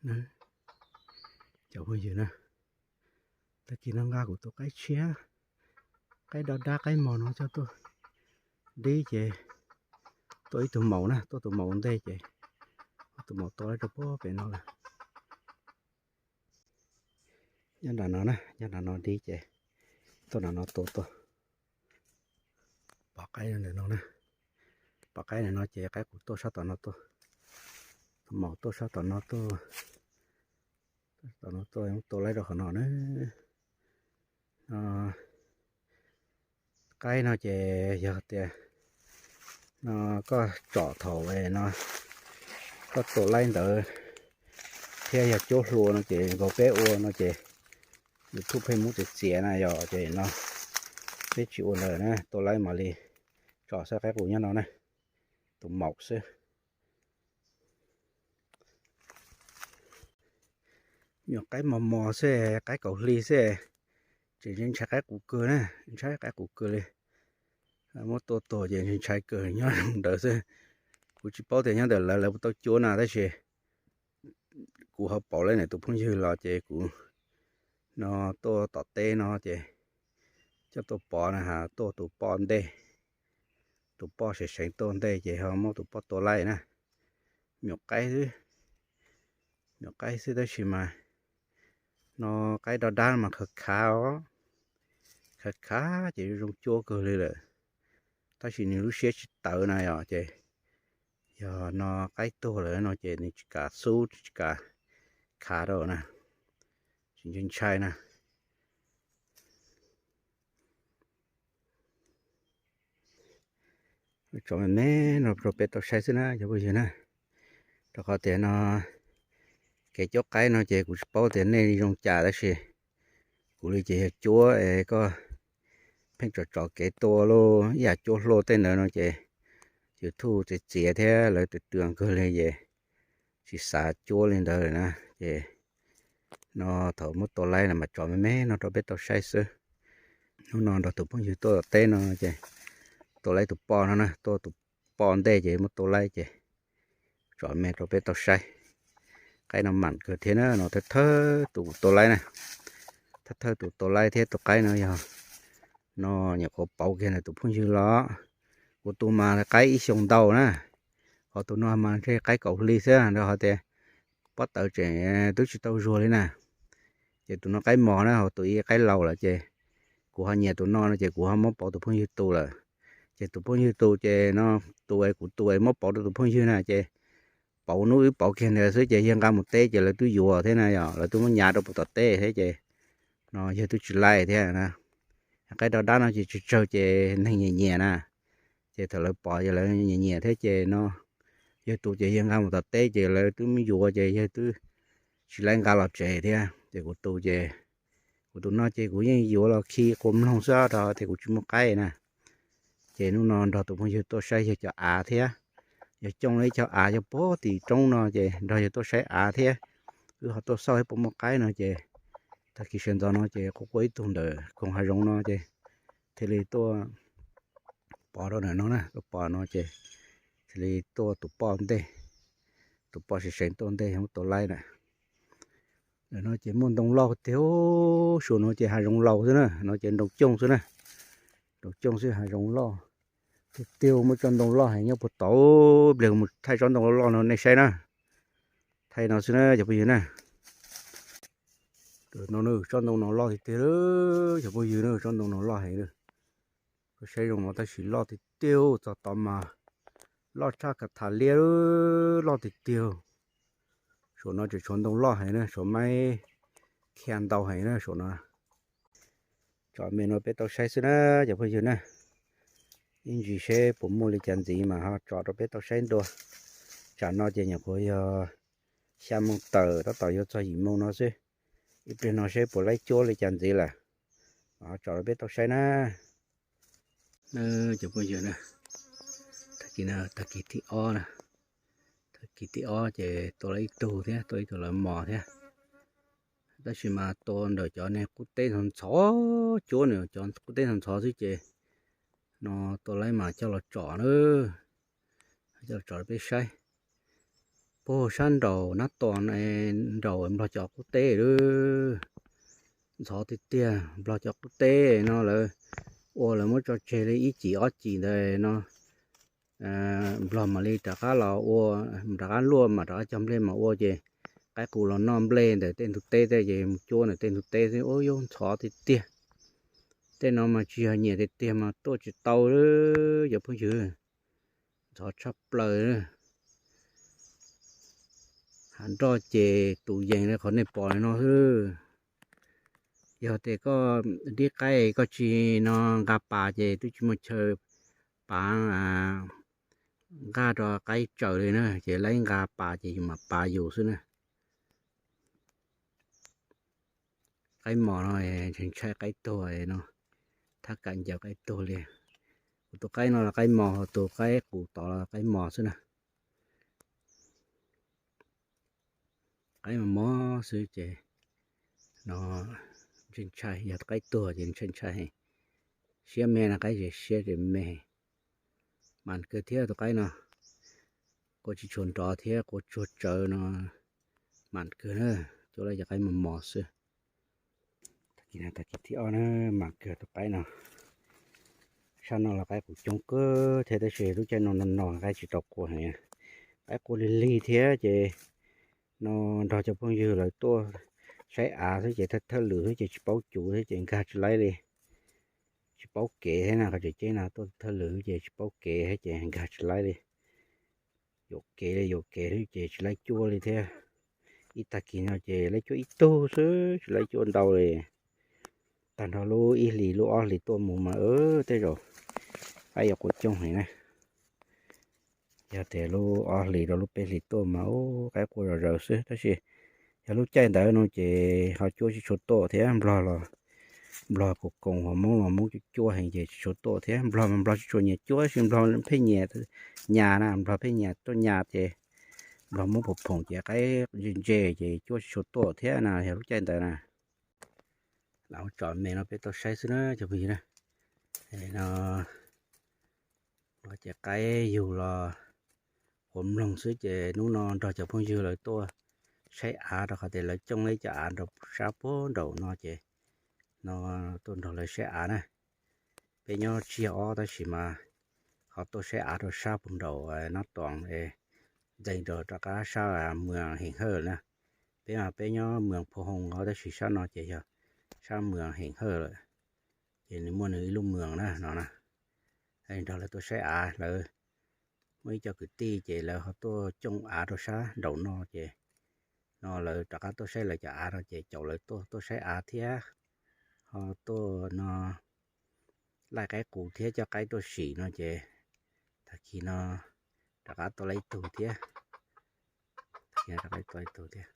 Cov phooj ywg na, tag kis no nqa kuv tus qaib tshiab, qaib dab dab qaib mos no coj tuaj dib ces tuaj ib tug maum na, tuaj tus maum ua ntej ces tus maum tua rau puag pem no lawm. Nyob nram no na, nyob nram no dib ces tuaj nram no tua tuaj. Pom qaib ntawm no na, pom qaib ntawm no ces qaib qus tuaj sab tom no tuaj, tus maum tuaj sab tom no tuaj, tom no tuaj tua laib rau qhov no na. Qaib no ces yog tias no koj tsom thaum no koj tua laib ntawd thiab yog cuab hlua no ces nkaus peb ua no ces YouTube pheej muab txiav txiav na yom, ces no peb tsis ua ntawd na, tua laib mam li tsom xwb, qaib qus nyob no na, tus maum xwb. Nyuam qaib mos mos xwb, qaib kaus hli xwb, tseem ntshai qaib qus kawg na, ntshai qaib qus kawg li. Muab tua tuag ces ntshai kawg, nyob ntawd xwb. Kuv tsis paub tias nyob ntawm lawv, lawv puas tau cuab na, tab sis kuv ho pauv lawv tus phooj ywg los ces kuv no tuaj tom teb no ces coj tuaj pov na, tuaj tus poj ntej, tus poj seev seev tuaj ntej ces ho muab tus poj tua laib na. Nyuam qaib xwb, nyuam qaib xwb tab sis mas no qaib dab dab mas khav khav os, khav khav ces zoo cuab kawg li lawm, tab sis nws lub siab tsis tawv na yom, ces yog no qaib tuag lawm no ces nws tsis kam xub tsis kam khav rau na, tsis ntshai ntshai na. Tsom me me no rau peb tau saib xwb na cov phooj ywg na, rau qhov tias no kev cuab qaib no ces kuv tsis paub tias nej zoo cas tab sis kuv li ces yog cuab es koj pheej tsom tsom kev tua lauj, ib yam cuab hlua tej ntawd no ces YouTube txiav txiav thiab lawv tus twg kawg li ces tsis xav cuab li ntawd na. Ces no thaum muab tua laib no mas tsom me me no rau peb tau saib xwb. Hnub no nrog tus phooj ywg tuaj tom teb no ces tua laib tus poj no na, tuaj tus poj ntej ces muab tua laib ces tsom me rau peb tau saib. Qaib no mam kawg thiab na, no thawj thawj tus tua laib na, thawj thawj tus tua laib thiab tus qaib no yog no nyuam qhuav pauv kiag ntawm tus phooj ywg los. Kuv tus mas qaib ib xyoo ntau na, ho tus no mas ntshe qaib kaum hli xwb, rau qhov tias pob tawv tseem twb tsis tau zuag li na. Ces tus no qaib mos na, ho tus ib qaib laus lawm ces kuv ho nyiam tus no no ces kuv ho muab pauv tus phooj ywg tu lawm. Ces tus phooj ywg tu ces no, tus es kuv tus es muab pauv rau tus phooj ywg na ces pauv hnub wb pauv kiag ntawd xwb ces yawg nqa mus teb ces lawv twb yuav thiab na, yog lawv twb muab nyav rau puag tom teb thiab ces no yawg twb tsis laij thiab na. Qaib dab dab no ces tsawg tsawg ces neeg nyiam nyiam na, ces thaum lawv pom ces lawv nyiam nyiam thiab ces no yawg tus ces yawg nqa mus tom teb ces lawv twb muab yuav ces yawg twb tsis laij nqa los tsev thiab ces kuv tus ces kuv tus no ces kuv yeej yuav los khi quas mloog xwb rau tias kuv tsis muaj qaib na. Ces hnub no nrog tus phooj ywg tuaj saib yawg cov av thiab, yawg coj ib co av coj puag tim roob no ces nrog yawg tuaj saib av thiab, wb ho tuaj xauj puas muaj qaib no ces tag kis sawv ntxov no ces quaj quaj ib tug ntawm koog hav zoov no ces thiaj li tuaj pov rau ntawm no na, tuaj pov no ces thiaj li tuaj tus poj ntej, tus poj seev seev tuaj ntej muab tua laib na. Ntawm no ces muaj ntoo loj tiag, suav no ces hav zoov laus xwb na, no ces nroo cooj xwb na, nroo cooj xwb hav zoov loj tiag tiag, muaj tsob ntoo loj heev nyob puag tod, pliag mus thaij tsob ntoo loj loj no nej saib na, thaij no xwb na cov phooj ywg na. No tsob ntoo no loj tiag tiag, cov phooj ywg na, tsob ntoo no loj heev. Koj saib zoo no tab sis loj tiag tiag, txog tod mas loj tshaj kav tham liab, loj tiag tiag. Saum no tseem tshuav ntoo loj heev na, tshuav maib khia ntau heev na saum no. Tsom me no peb tau saib xwb na cov phooj ywg na. Ib ntsis seb puas muaj li cas ntxiv mas ho tsom rau peb tau saib dua. Tsam no ces nyuam qhuav yog xya moo tawm, tab tom yuav txog yim moo no xwb. Ib pliag no seb puas laib cuab li cas ntxiv lawm, ho tsom rau peb tau saib na. Cov phooj ywg na, tag kis no tag kis thib ob na, tag kis thib ob ces tua lawv ib tug thiab, tua ib tug lawv mos thiab. Tab sis mas tua ntawm cov niag qub teb ntxhov ntxhov, cuab nws cov qub teb ntxhov ntxhov xwb ces no tua laib mas coj los tsom na, coj los tsom rau peb saib. Puag sab nraum Nab Toos, nraum Nplog cov qub teb lawm. Ntxhov tiag tiag, Nplog cov qub teb no lawv ua lawv muab tso tseg li ib cim ob cim ntawd no, Nplog mam li rov qab los ua, rov qab luaj mam rov qab cog nplej mam ua ces qaib qus los noj nplej ntawm tej ntug teb tej ces mus cuab ntawm tej ntug teb xwb. Ub, yuav ntxhov tiag tiag. Tej no mas tsis yog nyiam tiag tiag mas tuaj tsis tau li cov phooj ywg. Ntxhov tshaj plaws. Hav nroj ces tus yees li qhov nej pom li no xwb. Yog tias koj dib qaib koj tsis no nqa pas ces twb tsis muaj chaw pas nqa rau qaib tsaws li na, ces laib nqa pas ces yus mam pas yus xwb na. Qaib mos no ntshai ntshai qaib tuag no, thab kam ncaws qaib tuag li. Kuv tus qaib no los qaib mos, tus qaib qus tod los qaib mos xwb na. Qaib mos mos xwb ces no ntshai ntshai, yog qaib tuag ces ntshai ntshai. Siab me na, qaib tseem siab tseem me. Mam kawg thiab tus qaib no, quav tsis tshua nrov thiab quav tsuag tsawv no, mam kawg na. Cuab lawm cov qaib mos mos xwb. Tag kis no tag kis thib ob na, mam kawg tus qaib no. Sab no los qaib qus coob kawg thiab tab sis lub caij no no no qaib tsis tau qua heev. Qaib qua lig lig thiab ces no nrog cov phooj ywg lawv tuaj saib av xwb ces thawj thawj lwm xwb ces tsis paub cuv xwb ces nkag tsis laib li. Tsis paub kev thiab na, qhov tseem ceeb no tuaj thawj lwm xwb ces tsis paub kev thiab ces nkag tsis laib li. Yuam kev li yuam kev xwb ces tsis laib cuab li thiab. Ib tag kis no ces laib cuab ib tug xwb tsis laib cuab ntau li. Tag nrho lub ib hlis lub ob hlis tuaj mus mas tej zaum qaib yuav qua coob heev na. Yog tias lub ob hlis rau lub peb hlis tuaj mas ub qaib qua zom zaws xwb tab sis yog lub caij ntawd no ces ho cuab tsis tshua tuaj thiab. Nplog los nplog koom koom, hos Hmoob los Hmoob cuab cuab heev ces tsis tshua tuaj thiab. Nplog mas nplog tsis tshua nyiam cuab tab sis nplog pheej nyiam nyas na, nplog pheej nyiam tuaj nyas ces nplog Hmoob phoom phoom ces qaib ntse ntse ces cuab tsis tshua tuaj thiab na yog lub caij ntawd na. Lam ua tsom me no peb tau saib xwb na cov phooj ywg na. No ces qaib yug los quav mloog xwb ces hnub no nrog cov phooj ywg lawv tuaj saib av rau qhov tias lawv cooj ib co av rau sab puag nraum no ces no tuaj nrog lawv saib av na. Peb nyob tsiaj ob tab sis mas ho tuaj saib av rau sab puag nraum Nab Toos, ntxeev rau rov qab sab Mws Heem Hawj na. Peb mas peb nyob Mws Phu Hoo tab sis sab no ces yog sab Mws Heem Hawj lawm. Ces nws muaj nws ib lub mws na no na. Nrog lawv tuaj saib av, lawv muaj ib co kwv tij ces lawv ho tuaj cooj av rau sab nraum no ces no lawv rov qab tuaj saib lawv cov av no ces caum lawv tuaj tuaj saib av thiab ho tuaj no laij qaib qus thiab coj qaib tuaj sim no ces tag kis no rov qab tuaj laib tug thiab. Rov qab tuaj laib tug thiab.